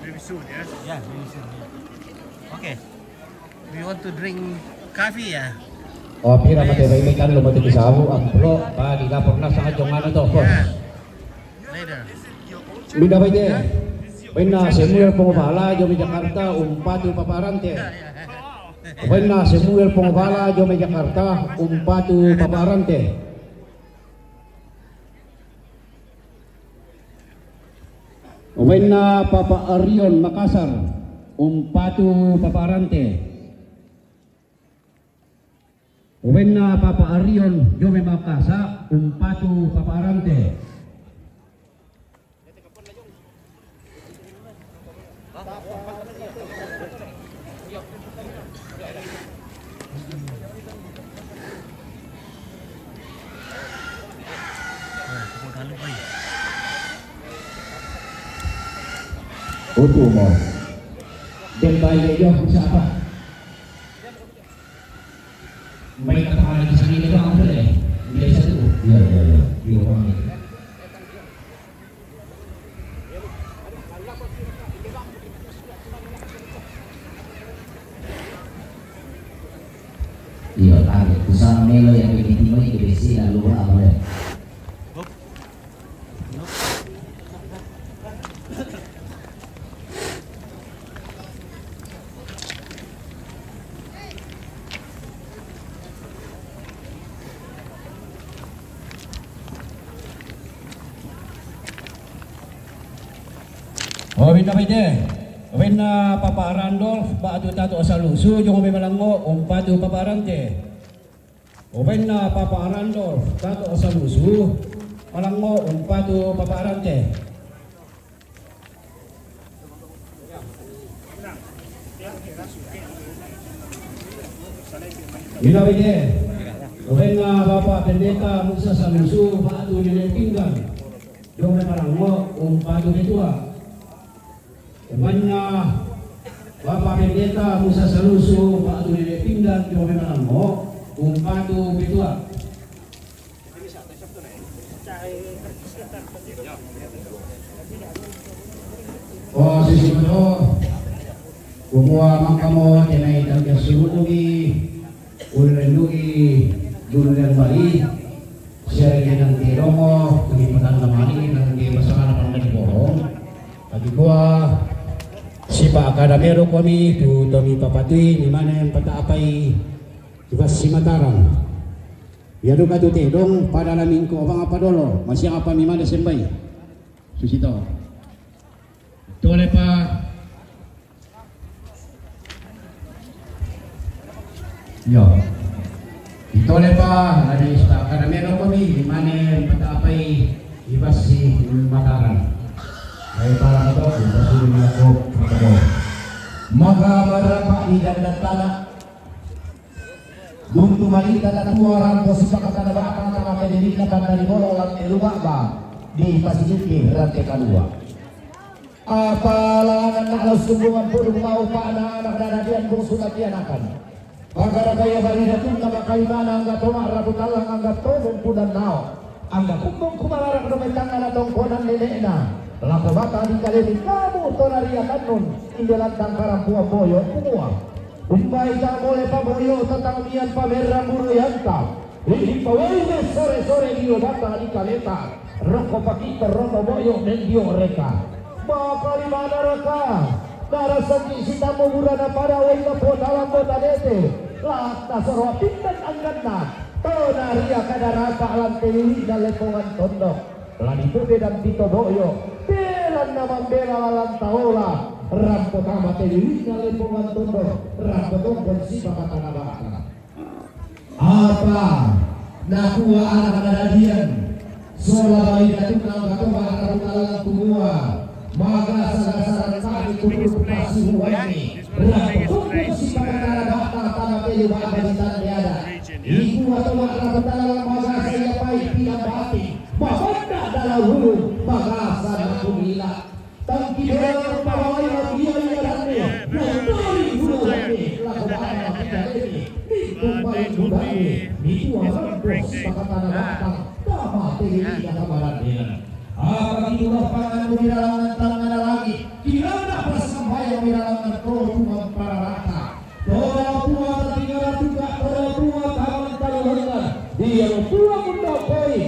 Maybe soon, yeah? Yeah, maybe soon. Yeah. Okay. We want to drink coffee, yeah. Oh, pira mate bai bai kan lo mate kisabu amplo pa di lapor na sa jong ano to, bos. Yeah. Later. Mindabaide. Baina Samuel Pongobala, Jome Jakarta, umpatu Papa Arante. Yeah, yeah. Baina Samuel Pongobala, Jome Jakarta, umpatu Papa Arante. Baina Papa Arion Makassar, umpatu Papa Arante. Baina Papa Arion Jome Makassar, umpatu Papa Arante. Utu mo. Del Valle yo, siapa? May kapangalan sa kanila ba ang pala eh? Hindi sa ito. Yeah, yeah, yeah. Yung pang Iya, tadi. Kusang melo yang bikin timur itu besi lalu apa ya? O, winna baite. Winna Papa Randolph, ba'tu Tatu Asalusu, Jong Obe Malangngo, umpatu Papa Arante. Winna Papa Randolph, Tatu Asalusu, Malangngo, umpatu Papa Arante. Winna baite. Winna Bapak Pendeta Musa Salusu, ba'tu Nene Pinggan, Jong Obe Malangngo, umpatu petua. Winna Bapak Pendeta Musa Salusu, ba'tu Nene Pinggan, Jong Obe Malangngo, umpatu petua. O, sisi mano, kumua mangkamo tenai tangke sulugi, ulrendugi, dulren bali, siare kenang tirongo, kuni patang namani, nang di pasangana pandani borong. Lagi kua, sipa akadamero komi, tu tomi papatui, ni mane pata'apai, ibas si Mataram. Iya duka tu tedong, pada lamingko abang apa dolo, masih apa mimada sembai. Susito. Tole pa. Yo. Itole pa, adi sta kada meno komi, imane pata'apai, ibas si Mataram. Ay para kato, ibas si Mataram. Maka marapa ni dandatana. Buntu marita na tua rampo sipakatana ba'pa na mate diri'na pandani bolo lante luba' ba di pasidiki rante kalua. Apa lawanan na sumbungan pudung mau pa'na anak dadian bungsu na kianakan. Pagara kaya barida tunna makaimana angga toma rabu tallang angga todong pudan nao. Angga kumbung kumalarak do tangngana tongkonan nene'na. Lako bata di kalemi kamu to nariakannun, inde lantang karampoang boyo, kumua, umbai ta mole paboyo tatangian pamerrang buroyanta. Ripawei me sore-sore dio bata di kaleta, rokko pakitto rono boyo mendio reka. Maka limana raka, narasaki sitammu burana pada wei napotalammo tadete, latta soroa pindan angganna, to naria kada rata lante lili'na lepongan tondok. La dipebedang tito boyo, belanna mambela lalang taola, rampo tama te lili'na lepongan tondok, rampo tongkon sipakatana bata. Apa nakua anak nadadian, sola bawita tunna angkatoma rabu talang kumua, magasa-gasa rantani kudu kupasihuanni, rampo tongkon sipakatana bata tama te lili'na lepongan tondok. Ikua toma rabu talang magasa ia pai pidang bati. Mabanda dalam hulu, bagasa naku mila. Tangki bola pawai lagi ia ia ranne. Nontori hulu ranne. Lako bata kita ini. Pintu paling hulu ranne. Nitua rempos pakatana batang. Tama tele ida kamaran dena. Apa gitu lapangan di dalam tangana lagi. Kirana pasambayang di dalam kau cuma pararata. Toda tua tatinggal juga, toda tua tangan tadi lengan. Dia tua pun dapoi.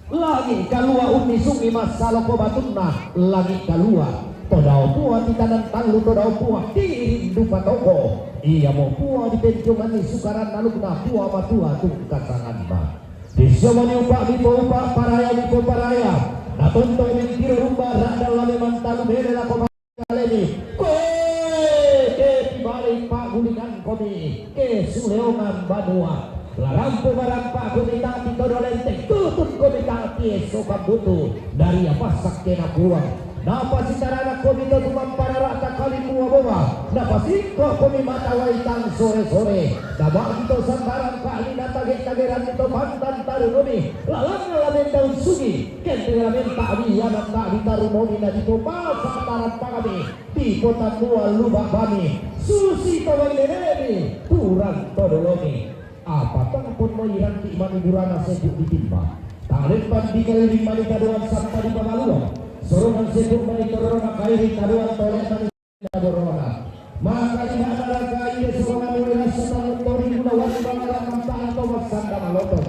Langi kalua unnisungi massaloko batunna, langi kalua. Todao pua titanan tallu, todao pua tirindu patoko. Iyamo pua dipenjonganni sukaranna lukna pua matua tungkasanganna. Disomani upa mipo upa paraya mipo paraya. Natonto mentiro rumba radda lame mantalu mele lako Kalemi, koe ke tibalei paggulinangkomi ke suleongan banua. Larampo marampakkomi tapi todo lenteng, tutungkomi tapi esso kambutu dari apassakkenapuang. Napasitaranakkomi to tumampararata kalimua boba, napasingkokomi mata waitang sore-sore. Nabagi to sambarang kali natage-tageranni to pantan tarunumi, lalanna lamendaun sugi. Kenteng lamenta wi, iyananna ditarunoni na dipopasa tarampakami, dipotannua luba bami, susi to wai nene'mi, purang to dolomi. Apa tangpon moi rangki mani burana sebu ditimba. Talempang di keliling mani kadoan satta di pamaluang. Sorongan sebu mani torona kairi kadoan tole mani Borona. Maka di mana raka ide sorongan mulai rasa tangan tori guna wali bangala mantana to maksanda maloto.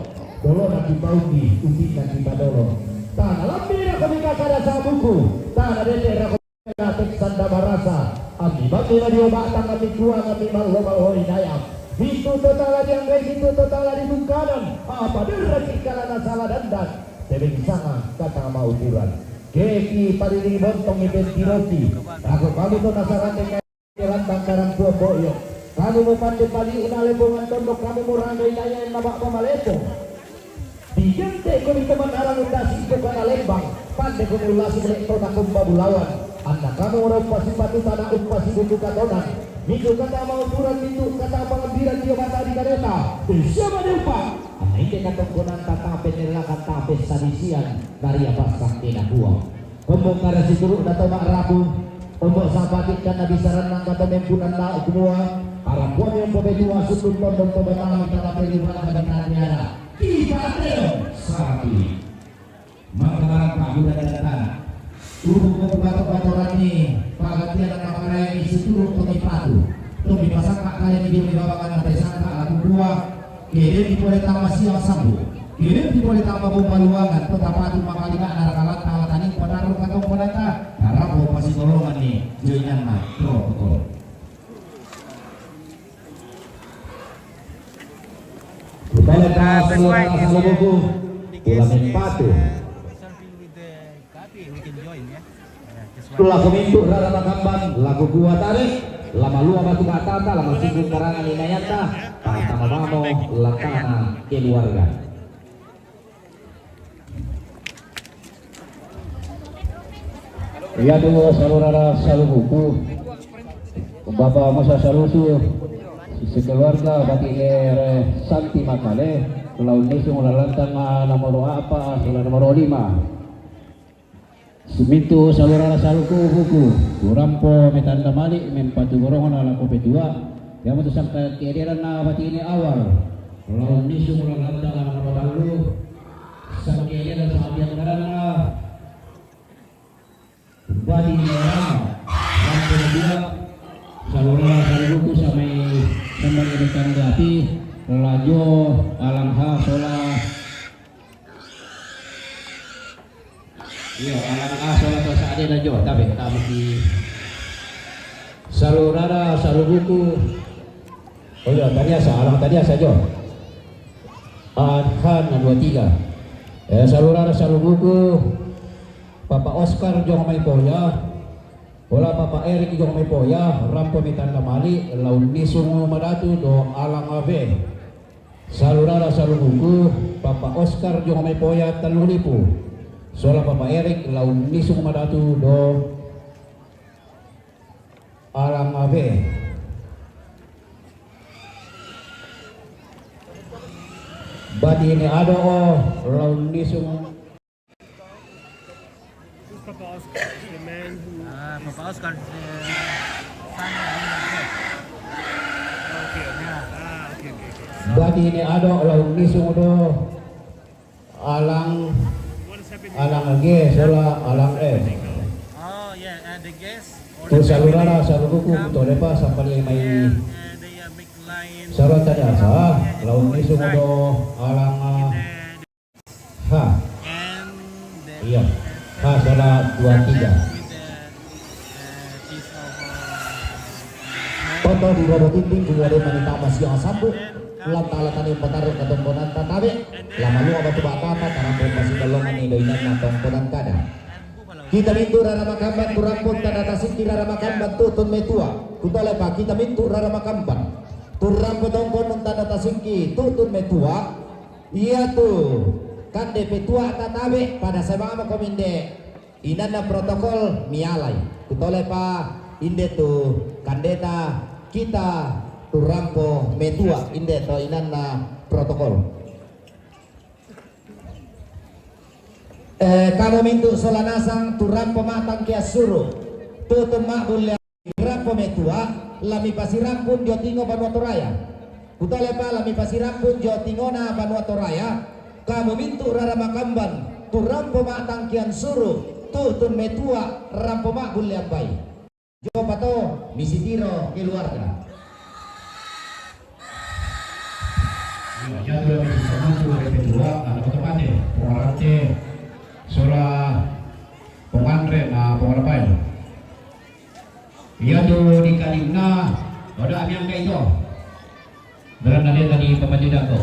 Dolona di paundi, undi na di padolo. Tana lambi rako mika kada sabuku. Tana dete rako mika sanda marasa. Ami bami na dioba tangan di kuang ami mallo mallo inayam. Itu totala dianggai, itu totala di bungkanan. Apa derraki kalana salah dandan. Tebeng sanga kata maukuran. Keki padilingi bontong ipentiroki. Aku kamu to nasarate kai lantang karampuang boyo. Kamu mo pande paliuna lepongan tondok, kamu mo ranggai daya na bak pamalepo. Digente ko di teman arang undasi ko kana lembang. Pande ko mulasi melek to na kumba bulawan. Anna kamu ora upasi patu tanah upasi buku katonan. Minggu kata maukuran, minggu kata pangambiran dia mata di kareta. Siapa dia upa? Anna inde katongkonan tatape neraka tape sadisian. Nariapasang kena buang. Kombong kada situru' na to ma'rabu, ombo' sampati' kanna bisaranna angka to mempunanna kumua, arampoami ombo' petua sundun tondon to batami tama telu ba'da batamiana. Kita teo sapi. Maka barang pa'buda datang. Tubuh ko bato-batoranni pagatiana makarai situru' to mipatu. To mipasakka' kale ni dio mibawang anna pesakka' laku dua. Kede dipole tama siang sambu. Kede dipole tama bomba luangan, to tapatu makalima naraka latta latani patarru katongkonanta, narappo pasitolonganni joinanna protokol. Kutoleka suara salubuku, tulang empatu. Tulang komintu rara makamban, laku kuatare, lama lua batu matata, lama singgung karangan inayata, tama mamo lakana keluarga. Iya tu saudara salubuku, Bapa Musa Salusu, sekeluarga Batine Santi Makale, laun nisung lalantang nomor apa, nomor lima. Sumintu saluara saluku buku, kurampo metanda mali mempatu gorongna lako petua, iamotu sangka kederanna batine awal, laun nisung lalanta lako patallu, sangka kederan Iyo, alang aso la to sa ade na jo, tapi kami di saluhara, saluhara buku. Oh iyo, tadi asa, alang tadi asa jo. Adhan na dua tiga. Eh, saluhara, saluhara buku. Papa Oscar jong mai poya. Ola Papa Erik jong mai poya, rampo mi tanda mali, laun ni sungu madatu do alang ave. Saluhara, saluhara buku, Papa Oscar jong mai poya telu lipu. Sola Papa Erik, laun ni sungu madatu do alang ave. Bati ne ado o, laun ni sungu. Papa Oscar, the man who Ah, Papa Oscar, the son of the Okay, okay. Yeah. Ah, okay, okay, okay. Bati ne ado, laun ni sungu do alang, alang age, sola alang e. Oh, yeah, uh, the guest or Tu the saluhara, family saluhara buku, come tu lepa, sampai mai. There, uh, they, uh, make line. Saluhara tadi asa, laun ni sungu do alang, ah, ha. Iya. Ha, sola dua tiga. Poto di robo tinting, kuwade manita masi yang sambu. Lanta-lanta ni pataru katongkonan tatabe. Lama lua batu batata, tarang pun pasi dalongan ni doinan na tongkonan kada. Kita mintu rara makamban, tu rampo tanda tasingki rara makamban, tutun metua. Kutole pa, kita mintu rara makamban. Tu rampo tongkonan tanda tasingki, tutun metua. Iya tu, kande petua tatabe pada sebama kominde. Inanna protokol mialai. Kutole pa inde tu kandeta kita tu rampo metua inde to inanna protokol. Eh, kamu mintu sola nasang tu rampo matang kia suru. Tutun ma bulle. Rampo metua, lami pasirampun jo tingo banua Toraya. Kutole pa lami pasirampun jo tingona banua Toraya, kamu mintu rara makamban, tu rampo ma tangkian suru, tutun metua, rampo ma bulle ambai. Jo pato, misi tiro keluarga. Iya, jatuh dari satu dari kedua, ada otomatis, pengarante, sola, pengantre, nah, pengarapaya. Iya tu di kalinna, pada ami angka ito. Beranda dia tadi pemaju dako.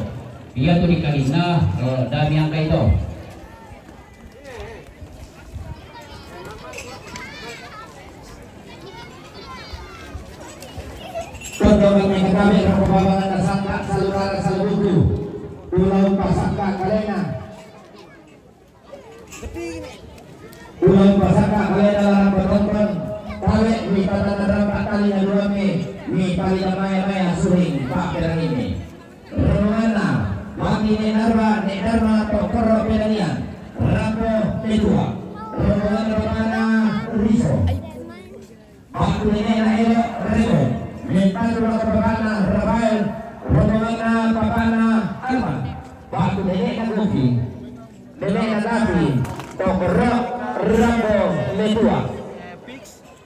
Iya tu di kalinna, eh, da ami angka ito. Pertolongan yang kami, rombongan sangka, saluhara, saluhara buku. Pulau Pasangka Kalena. Ulang pasaka kalena laran bertonton, tawe mi patana rampak tali na dua mi, mi tali na maya-maya suring pak perang ini. Rombonganna, bati ne narba, ne darma, tokoro penanian, rampo petua, rombonganna bapana riso. Batu nene'na Elo Rebo, mempatu lako bapana Rafael, rombonganna bapana Alma. Batu nene'na Gopi, nene'na Davi, tokoro rampo metua.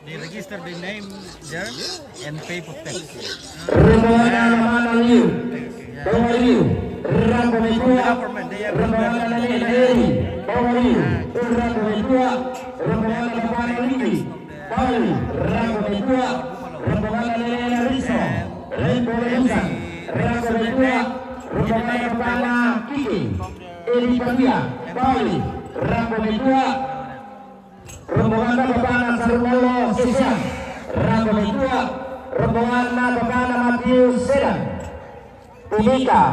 They register the name there and pay for tax. Rombonganna bapana Liu, Toma Liu, rampo metua, rombonganna nene'na Eri, Toma Liu, rampo metua, rombonganna bapana Liki. Pauli, rampo metua, rombonganna nene'na Riso, Lempo Lehusan, rampo metua, rombonganna bapana Kiki, Edi Patia, Pauli, rampo metua, rombonganna bapana Sarumolo Sisian, rampo metua, rombonganna bapana Matius Sedan, Timika.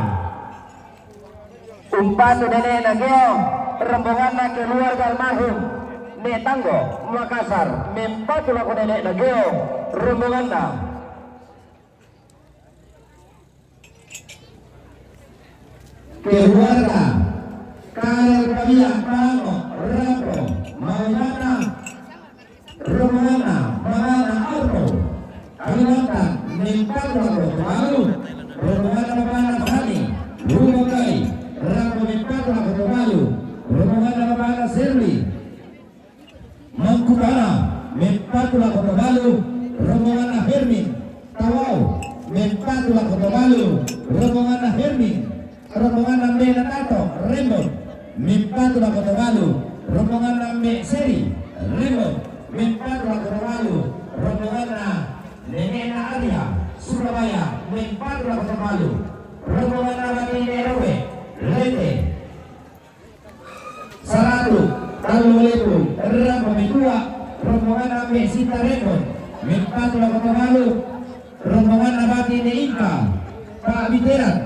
Umpatu nene'na Geo, rombonganna keluarga almarhum Ne Tanggo, Makassar, mempatu lako nene'na Geo, rombonganna. Keluarga Karel Pabian Pango, Rampo, Maulana. Rombonganna bapana Arno, Kalimantan, mempatu lako Tobalu. Rombonganna bapana Fani, Lumangkai, rampo mempatu lako Tobalu. Rombonganna bapana Serwi, Mangkupana, mempatu lako Tobalu. Rombonganna Hermin, Tawau, mempatu lako Tobalu. Rombonganna Hermin, rombonganna Mbe Natato, Rembon, mempatu lako Tobalu. Rombonganna Mbe Lalu lebu, rampo metua, rombongan ambe Sita Rembon, mempatu lako tobalu, rombongan nabati ne Inka, Pak Biteran.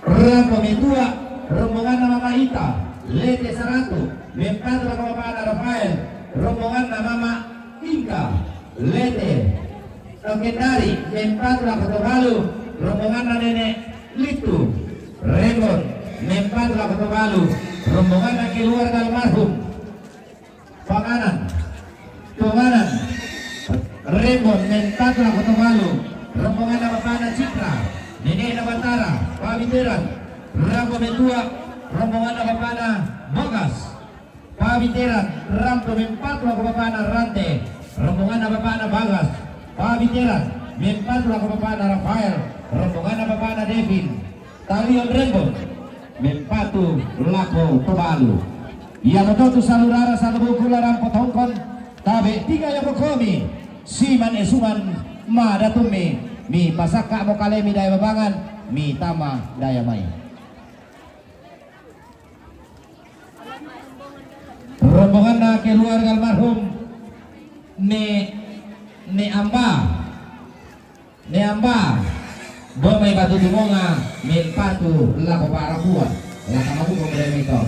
Rampo metua, rombongan nama Ita, Lete Saratu, mempatu lako bapana Rafael, rombongan nama Inka, Lete. Kendari, mempatu lako tobalu, rombongan nene Litu, Rembon, mempatu lako tobalu, rombongan keluarga almarhum. Panganan, Panganan, Rembon, mempatu lako tobalu, rombongan nama bapana Citra, nene na Batara, Pak Biteran, rampo metua, rombongan nama bapana Bagas, Pak Biteran, rampo mempatu lako bapana Rante, rombongan nama bapana Bagas, Pak Biteran, mempatu lako bapana Rafael, rombongan nama bapana Devin, Talion Rembon, mempatu lako tobalu. Ia moto tu salu rara salu buku laran potongkon, tabe tiga ia pokomi, siman esuman ma datumi, mi pasaka mo kalemi daya babangan, mi tama daya mai. Rombongan na keluarga almarhum ne, ne amba, ne amba, bomai batu timonga, mempatu lako para kuat, lako mabuko meremito.